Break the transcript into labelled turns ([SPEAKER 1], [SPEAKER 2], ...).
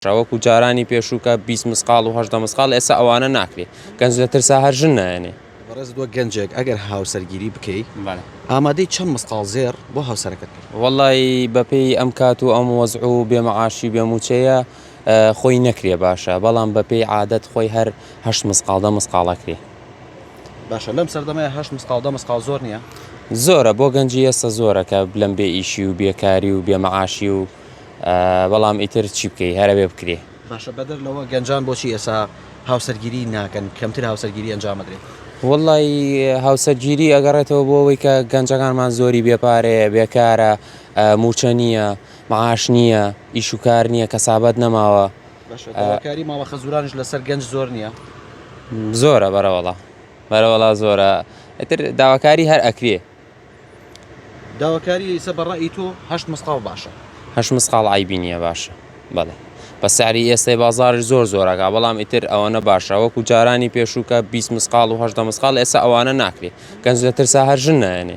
[SPEAKER 1] وەکو جارانی پێشوو کە 20 مسقاڵ و 18 مسقاڵ ئێستا ئەوانە ناکرێ گەنج لە ترسا هەر ژن نایەنێ.
[SPEAKER 2] بەڕێزت وەک گەنجێک ئەگەر هاوسەرگیری بکەی ئامادەی چەند مسقاڵ زێڕ بۆ هاوسەرەکەت بکەی؟
[SPEAKER 1] وەڵی بەپێی ئەم کات و ئەم وەزع و بێ مەعاشی بێ مووچەیە خۆی نەکرێ باشە بەڵام بەپێی عادەت خۆی هەر هەشت مسقاڵ دە مسقاڵ ئەکرێ.
[SPEAKER 2] باشە لەم سەردەمەیا هەشت مسقاڵ دە مسقاڵ زۆر نییە؟
[SPEAKER 1] زۆرە بۆ گەنجی ئێستا زۆرە کە لەم بێ ئیشی و بێکاری و بێ مەعاشی و بەڵام ئیتر چی بکەی هەر ئەبێ بکرێ.
[SPEAKER 2] باشە بەدەر لەوە گەنجان بۆچی ئێستا هاوسەرگیری ناکەن کەمتر هاوسەرگیری ئەنجام ئەدرێت؟
[SPEAKER 1] وەڵی هاوسەرگیری ئەگەڕێتەوە بۆ ئەوەی کە گەنجەکانمان زۆری بێ پارەیە بێکارە مووچە نییە معاش نییە ئیش و کار نییە کەسابەت نەماوە.
[SPEAKER 2] باشە داواکاری ماڵە خەزورانیش لەسەر گەنج زۆر نییە؟
[SPEAKER 1] زۆرە بەرەوەڵا بەرەوەڵا زۆرە ئیتر داواکاری هەر ئەکرێ.
[SPEAKER 2] داواکاری ئیسە بە ڕەئی تۆ هەشت مسقاڵ باشە؟
[SPEAKER 1] هەشت مسقاڵ عەیبی نییە باشە بەڵێ بە سعری ئێستای بازاڕیش زۆر زۆرەکا بەڵام ئیتر ئەوەنە باشە وەکو جارانی پێشوو کە 20 مسقاڵ و 18 مسقاڵ ئێستا ئەوانە ناکرێ گەنج لە ترسا هەر ژن نایەنێ.